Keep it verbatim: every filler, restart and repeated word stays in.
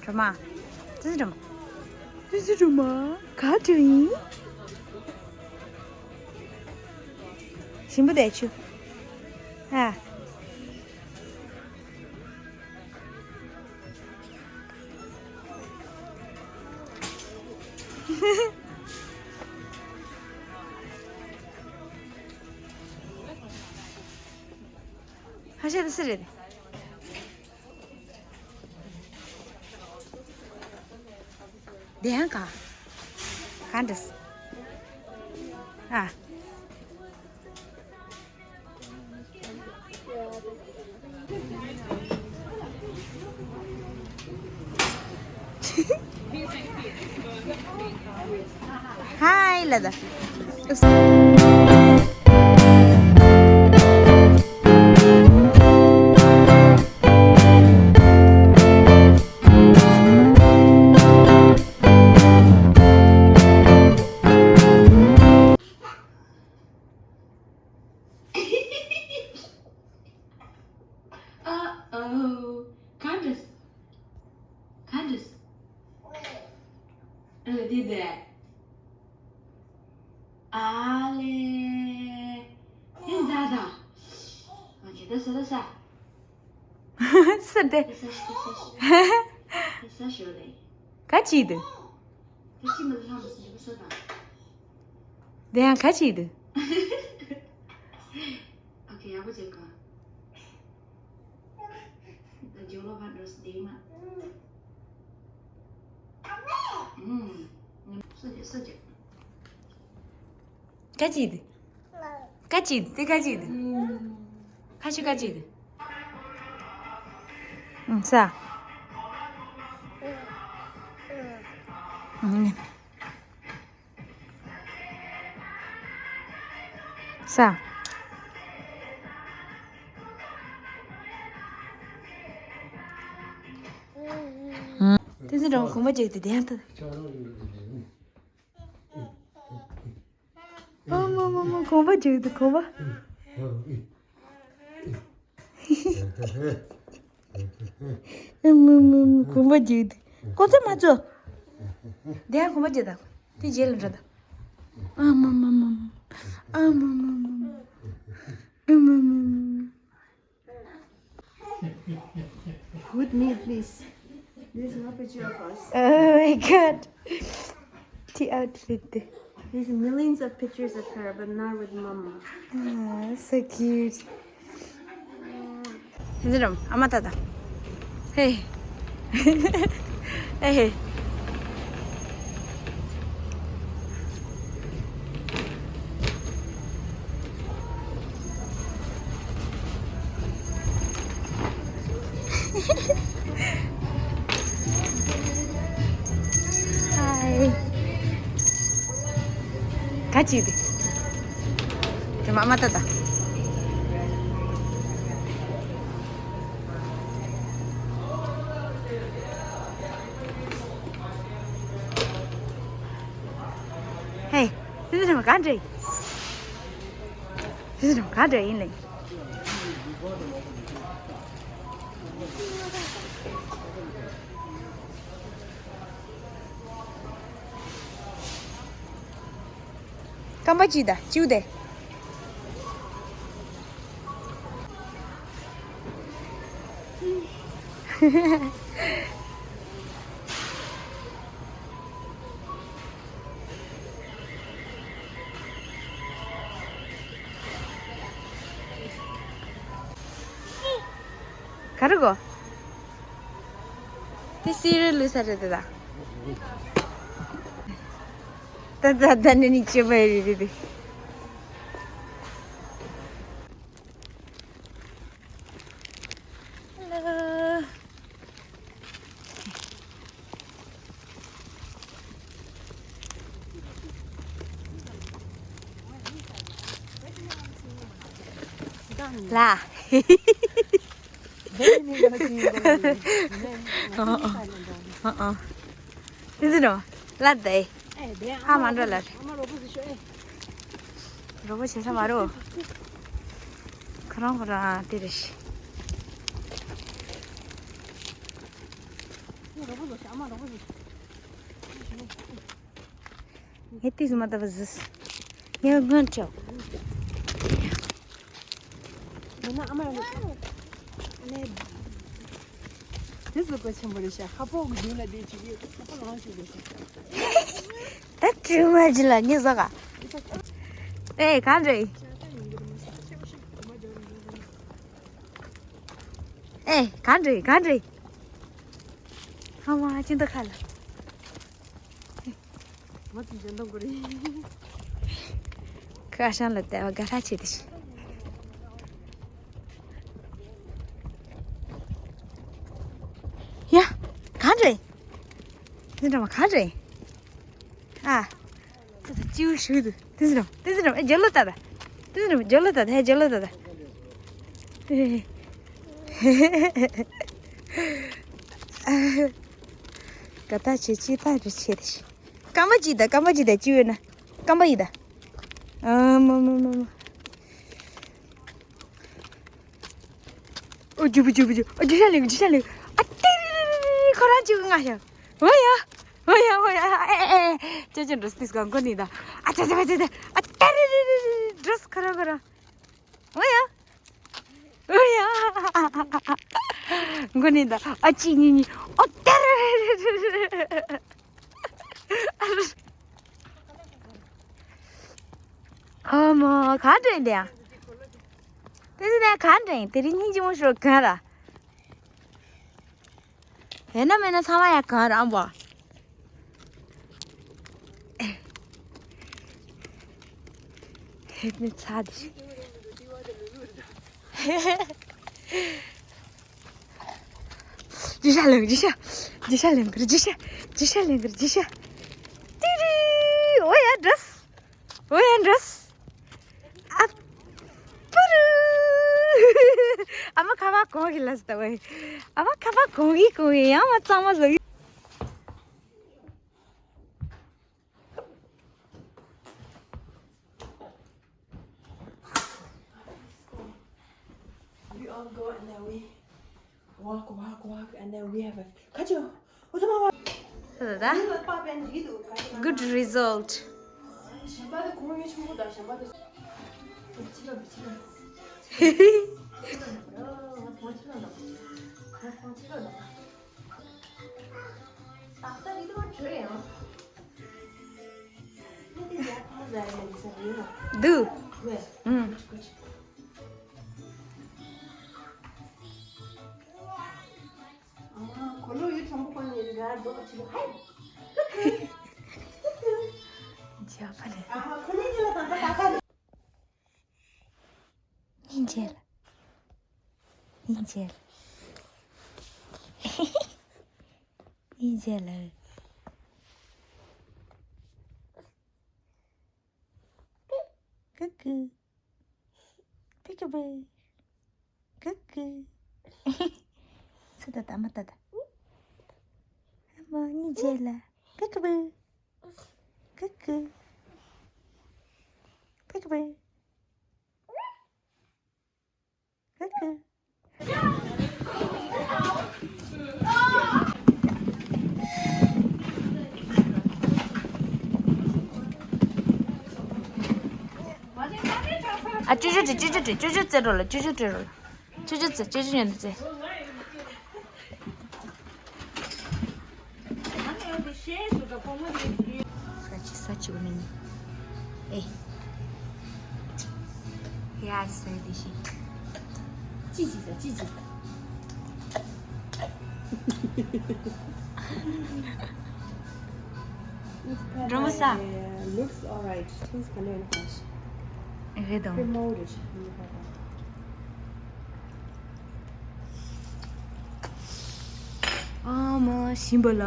སྒྲོལ་མ། བསྟན་འཛིན་སྒྲོལ་མ། བསྟན་འཛིན་སྒྲོལ་མ། ག་འགྲོ་ཡིན། ཞིམ་པོ་བསྡད་ཆུ། ཨ། ཧ་ཤ་དེ་སུ་རེད། དེ་ཡང་ག་ག་འདྲས། ཨ། ཧའི་ལ་ད། ཨ་ཨོ། ག་འདྲས། ག་འདྲས། ཨ་ལེ་དེ་དེ། ཨ་ལེ། དེ་ཛ་ད། ཨ་ཁེ་ད་ས་ད་ས། སུ་དེ། དེ་ས་ཤི་དེ་ས་ཤི། དེ་ས་ཤི་ལེ། ག་ཅི་དེ། ག་ཅི་མ་ལྷམ་སུ་དེ་ས་ད། དེ་ཡང་ག་ཅི་དེ། ཨ་ཁེ་ཡག་པོ་བྱེད་ག་ད་ཇོ་ལོ་བ་འགྲོ་སི་དེ་མ། ཨུམ། སོ་ཇེ་སོ་ཇེ། ག་ཅི་དེ། ག་ཅི་དེ་ག་ཅི་དེ། ཁ་ཤི་ག་ཅི་དེ། ཨུམ་ས། ཨུམ། ས། དེ་ཚོ་འདྲ་བོ་གོམ་པ་རྒྱག་དེ་བདེན་ཐལ། ཨ་མ་མ་མ་གོམ་པ་རྒྱག་དེ་གོམ་པ། ཨ་མ་མ་མ་གོམ་པ་རྒྱག་དེ། ཁོ་ཚོ་མ་ཚོ། དེ་ཡང་གོམ་པ་རྒྱག་དང་། དེ་རྗེས་ལ་འགྲོ་དང་། ཨ་མ་མ་མ་མ། ཨ་མ་མ་མ་མ། ཨ་མ་མ་མ་མ། With me, please. There's no picture of us. Oh my God. The outfit. There's millions of pictures of her, but not with Mama. Ah, so cute. Hey, hey. Hi. Kachi de. Te mama tata. Hey, this is my country. This is my country, isn't it? རྐང་པ་གཅིག་དང་གཅིག་དེ། ག་རེ་གོ། དེ་སི་རི་ལུས་ས་རེད་དེ་ད། ད་ད་ད་ནི་ནི་ཅི་བ་རེད་དེ། Hello. ལ། ཨ་ཨ། དེ་ཚོ་ནོ། ལ་དེ། ཧ་མ་འགྲོ་ལ། རོགས་པ་བྱེད་ས་མ་རོ། ཁ་རང་ཁོ་རང་དེ་རེད་ཤི། རོགས་པ་ལོ་ཤ་ཨ་མ་རོགས་པ་ལོ། ངས་ཏིས་མ་ལྟ་བ་ཟིས། ངས་སྔོན་ཁྲིད། མིན་ན་ཨ་མ་ཡང་ལོ། ཨ་ནེ། དེ་ཟིག་གོ་ཆེན་པོ་རེད་ཤག་ཁ་ཕོག་གི་མདུན་ལ་བསྡད་ཅིག་ཡོད། ཁ་ཕོག་ལངས་ཅིག་རེད་ཤག་ད་དྲི་མ་ཅི་ལ་ངས་ཟ་ག་ཨེ་གང་རེད། ཨེ་གང་རེད་གང་རེད། ཧ་མ་ཅི་འདི་ཁ་ལ། ཁ་ཤང་ལ་བལྟས་པ་དགའ་ཧྲ་བྱེད་དེ་ཤི། ཡ། གང་རེད། འདི་འདྲ་མ་གང་རེད། ཨ། ད་ད་ཅིའུ་ཞུ་དུ། དེ་ཟིན་རམ་དེ་ཟིན་རམ་ཨེ་རྒྱལ་ལོ་ད་ད། དེ་ཟིན་རམ་རྒྱལ་ལོ་ད་ད་ཧེ་རྒྱལ་ལོ་ད་ད། ག་ད་ཆེ་ཅི་ད་རེ་ཆེ་དེ་ཤི། སྐམ་པ་ཅི་ད་སྐམ་པ་ཅི་ད་ཅི་ཡོད་ན། སྐམ་པ་ཡི་ད། ཨ་མ་མ་མ་མ། ཨོ་ཇུ་བུ་ཇུ་བུ་ཇུ། ཨོ་ཇུ་ཤ་ལེགས་ཇུ་ཤ་ལེགས། ཨ་ཏི་རི་རི་རི་རི། ཁོ་རང་ཅིག་ང་ཤ། ཨོ་ཡ། ཨོ་ཡ་ཨོ་ཡ། ཨེ་ཨེ་ཨེ། ཅོ་ཅོ་འགྲོ་སི་ཏིས་གང་གོ་ནི་ད། ཨ་ཅ་ཅ་ཅ་ཅ། ཨ་ཏི་རི་རི་རི་རི། འགྲོ་སི་ཁོ་རང་ཁོ་རང་། ཨོ་ཡ། ཨོ་ཡ། གོ་ནི་ད། ཨ་ཅི་ཉི་ཉི། ཨོ་ཏི་རི་རི་རི་རི། ཨ་མ་ག་འདྲེན་དེ་ཡ། དེ་ནས་ག་འདྲེན་དེ་རིང་སྙིང་རྗེ་མོ་ཞོར་གང་ར། ཡོད་ན་མེད་ན་ཚང་མ་ཡ་གང་ར་ཨམ་བ། ཧེ་མི་ཚ་དེ་ཞིག་ཇི་ཤ་ལེན་ཇི་ཤ། ཇི་ཤ་ལེན་གར་ཇི་ཤ། ཇི་ཤ་ལེན་གར་ཇི་ཤ། ཏི་རི། ཨོ་ཡ་འགྲོས། ཨོ་ཡ་འགྲོས། ཨ་པུ་རུ། ཨ་མ་ཁ་པར་གོང་གི་ལ་སྟ་བས། ཨ་མ་ཁ་པར་གོང་གི་གོང་གི་ཡང་མ་གཙང་མ་བཟོ་གི། We all go and then we walk, walk, walk, and then we have a kacho. What's up, mama? Good result. འདུག་ཨུམ། ཇ་པ་ལེ། སྙིང་རྗེ་ལ། སྙིང་རྗེ་ལ། སྙིང་རྗེ་ལ། ཀུ་ཀུ། ཀུ་ཀུ་བུ། ཀུ་ཀུ། སུ་ད་ད་མ་ད་ད། ཨ་མ་སྙིང་རྗེ་ལ། ཀུ་ཀུ་བུ། ཀུ་ཀུ། ཀུ་ཀུ་བུ། ཀུ་ཀུ། ཨ་ཅོ་ཅོ་དྲི་ཅོ་ཅོ་དྲི་ཅོ་ཅོ་རྩེ་འགྲོ་ལ་ཅོ་ཅོ་དྲི་རོ་ལ། ཅོ་ཅོ་རྩེ་ཅོ་ཅོ་ཉན་དུ་རྩེ། ས་ཅི་ས་ཅི་བ་ནི་ནི། ཨེ། ཡ་ས་དེ་ཤི། ཅི་ཅི་ས་ཅི་ཅི། It's cut Rosa. Looks alright. Things can do in English. Redon. Promoted. ཨ་མ་ཤིམ་པ་ལ།